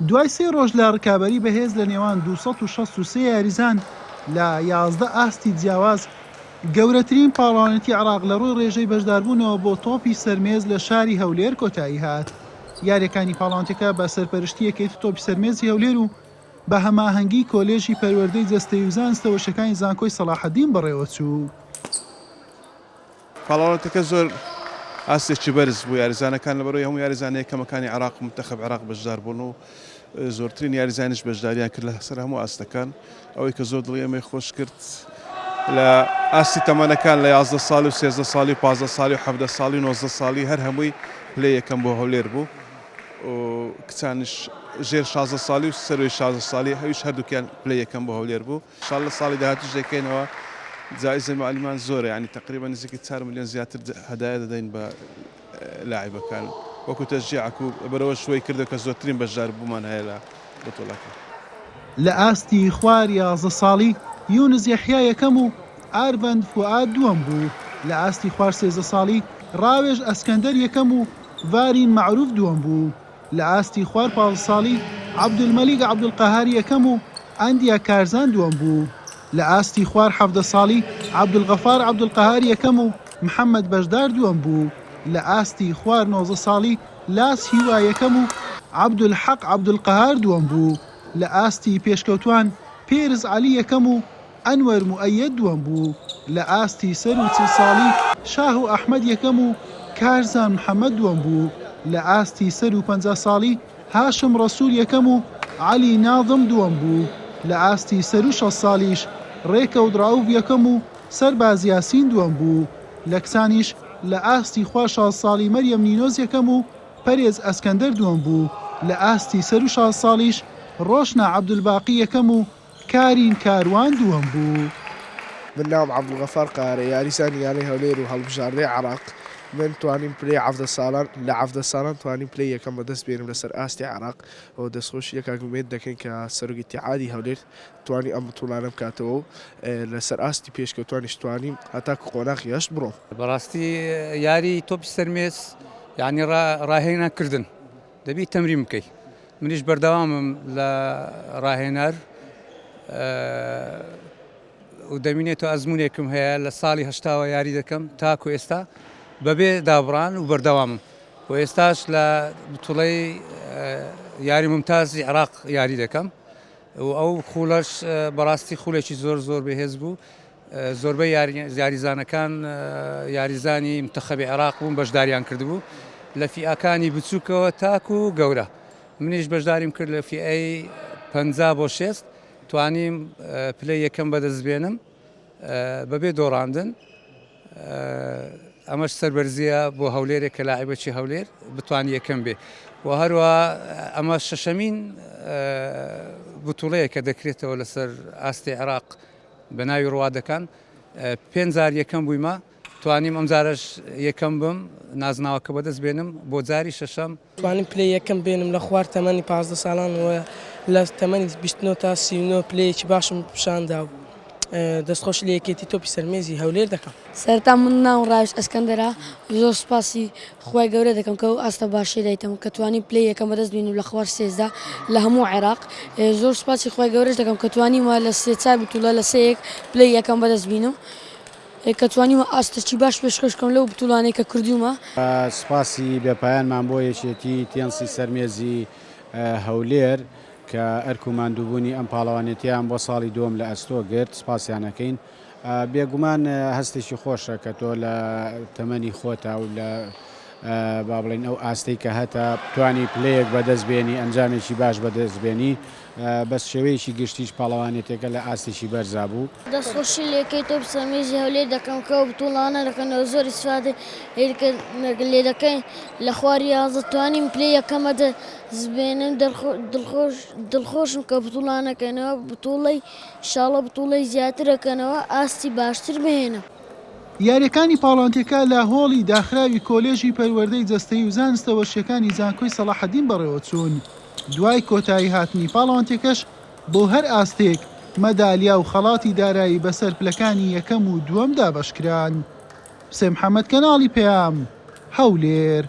دوای سێ ڕۆژ لە ڕکابەری بەهێز لە نێوان 263 یاریزان لە 11 ئاستی جیاواز، گەورەترین پاڵەوانێتی عێراق لە ڕووی ڕێژەی بەشداربوونەوە بۆ تۆپی سەرمێز لە شاری هەولێر کۆتایی هات. یارییەکانی پاڵەوانێتیەکە بە سەرپەرشتی یەکێتی تۆپی سەرمێزی هەولێر و بە هەماهەنگی کۆلێژی پەروەردەی جەستەیی و زانستە وەرشەکانی زانکۆی سەڵاحەدین بەڕێوەچوو. پاڵاوتەکە زۆر ئاستێکی بەرز بوو، یاریزانەکان لەبەرئەوەی هەموو یاریزانە یەکەمەکانی عێراق و مونتەخەب عێراق بەشدار بوون و زۆرترین یاریزانیش بەشداریان کرد لەسەر هەموو ئاستەکان، ئەوەی کە زۆر دڵی ئێمەی خۆش کرد لە ئاستی تەمەنەکان لە 11 ساڵی و 13 ساڵی و 15 ساڵی و 17 ساڵی و 19 ساڵی هەر هەمووی پلەی یەکەم بۆ هەولێر بوو و کچانیش ژێر 16 ساڵی و سەروی 16 ساڵی هەویش هەردووکیان پلەی یەکەم بۆ هەولێر بوو. شاءاللە ساڵی داهاتووش دەکەینەوە جائیزەی معلیمان زۆرە یانی تەقریبا نزیکەی چار ملیۆن زیاتر هەدایە دەدەین بە لاعیبەکان وەکو تەشجیعەک و بەرەوەش وەی کردوە کە زۆرترین بەشدار بوومان هەیە لە بتوڵەکە. لە ئاستی خوار 11 ساڵی، یونس یەحیا یەکەم و ئارڤەند فوئاد دووەم بوو، لە ئاستی خوار 13 ساڵی، ڕاوێژ ئەسکەندەر یەکەم و ڤارین مەعروف دووەم بوو. لە ئاستی خوار 15 ساڵی، عەبدولمەلیک عەبدولقەهار یەکەم و ئەندیا کارزان دووەم بوو. لە ئاستی خوار 17 ساڵی، عەبدولغەفار عەبدولقەهار یەکەم و محەمەد بەشدار دووەم بوو. لە ئاستی خوار 19 ساڵی، لاس هیوا یەکەم و عەبدولحەق عەبدولقەهار دووەم بوو. لە ئاستی پێشکەوتوان، پێرس عەلی یەکەم و ئەنوەر موئەیەد دووەم بوو. لە ئاستی سەروو 40 ساڵی، شاهۆ ئەحمەد یەکەم و کارزان محەمەد دووەم بوو. لە ئاستی سەروو 50 ساڵی، هاشم ڕەسوول یەکەم و عەلی نازم دووەم بوو. لە ئاستی سەروو 60 ساڵیش، ڕێکەوت ڕەئوف یەکەم و سەرباز یاسین دووەم بوو. لە کچانیش لە ئاستی خوار 60 ساڵی مەریەم نینۆز یەکەم و پەرێز ئەسکەندەر دووەم بوو. لە ئاستی سەروو 60 ساڵیش، ڕۆشنا عەبدولباقی یەکەم و کارین کاروان دووەم بوو. من ناوم عەبدولغەفار قارە یاریزانی یانەی هەولێر و هەڵبژاردەی عێراق، من توانیم پلەی 17 ساڵان لە 17 ساڵان توانیم پلەی یەکەم بەدەست بێنم لەسەر ئاستی عێراق و دەستخۆشی لە کاک ئومێد دەکەین کە سەرۆک ئیتیحادی هەولێر توانی ئەم بتوڵانە بکاتەوە و لەسەر ئاستی پێشکەوتوانیش توانیم هەتاکو قۆناغی هەشت بڕۆم. بەڕاستی یاری تۆپی سەر مێز یانی ڕاهێنان کردن دەبی تەمرین بکەی منیش بەردەوامم لە ڕاهێنەر و دەمینێتەوە ئەزمونێکم هەیە لە ساڵی هەشتاوە یاری دەکەم تاکو ئێستا بەبێ دابڕان و بەردەوامم و ئێستاش لە بتوڵەی یاری ممتازی عراق یاری دەکەم و ئەو خولەش بەڕاستی خولێکی زۆر زۆر بەهێز بوو زۆربەی یاریزانەکان یاریزانی منتەخەبی عێراق بوون بەشداریان کردبوو لە فیئەکانی بچووکەوە تاکو گەورە منیش بەشداریم کرد لە فیئەی 50 بۆ 60 توانیم پلەی یەکەم بەدەست بێنم بەبێ دۆڕاندن ئەمەش سەربەرزیە بۆ هەولێرێک کە لاعیبەکی هەولێر بتوانانی یەکەم بێ و هەروە ئەمە شەشەمین بتوڵەیە کە دەکرێتەوە لەسەر ئاستی عێراق بە ناوی ڕوادەکان پێنج جار یەکەم بوویمە توانیم ئەم جارەش یەکەم بم نازناوەکە بەدەست بێنم بۆ جاری شەشەم. توانیم پلەی یەکەم بێنم لە خوار تەمەنی 15 ساڵان و لە تەمەنی 29 تا 39 پلەیەکی باشم پیشاندا و دەستخۆشی لە یەکێتی تۆپی سەرمێزی هەولێر دەکەم. سەرەتا من ناوم ڕاوێژ ئەسکەندەرە زۆر سوپاسی خوای گەورە دەکەم کە ئەو ئاستە باشەی دایتم کە توانیم پلەی یەکەم بەدەست بینم لە خوار 13 لە هەموو عێراق زۆر سوپاسی خوای گەورەش دەکەم کە توانیمە لە سێ چار بتوڵە لە سێ یەک پلەی یەکەم بەدەست بینم کە توانیمە ئاستەکی باش پێشکەش بکەم لەو بتوڵانەی کە کردوومە. سوپاسی بێ پایانمان بۆ یەکێتی تێنسی سەر مێزی هەولێر کە ئەرک و ماندووبوونی ئەم پاڵەوانێتییان بۆ ساڵی دووەم لە ئەستۆ گرت سوپاسیان ئەکەین. بێگومان هەستێکی خۆشە کە تۆ لە تەمەنی خۆتا و لە با بڵێین ئەو ئاستەی کە هەتە بتانی پلەیەک بەدەست بێنی ئەنجامێکی باش بەدەست بێنی بەس شێوەیەکی گشتیش پاڵەوانێتێکە لە ئاستێکی بەرزا بوو. دەستخۆشی لە یەکەی تۆپی سەر مێزی هەولێر دەکەم کە ئەو بتوڵانە دەکەنەوە زۆر ئیسفادەی لێ دەکەین لە خوار 11 توانیم پلەی یەکەم بەدەست بێنم دڵخۆشم کە بتوڵانەکەنەوە بتوڵەی شاڵە بتوڵەی زیاتر ئەکەنەوە ئاستی باشتر بهێنم. یارییەکانی پاڵەوانێتیەکە لە هۆڵی داخراوی کۆلێژی پەروەردەی جەستەیی و زانستە وەرزشیەکانی زانکۆی سەڵاحەدین بەڕێوەچوون، دوای کۆتایی هاتنی پاڵەوانێتیەکەش بۆ هەر ئاستێک مەدالیا و خەڵاتی دارایی بەسەر پلەکانی یەکەم و دووەم دابەشکران. حوسێن محەمەد کەناڵی پەیام، هەولێر.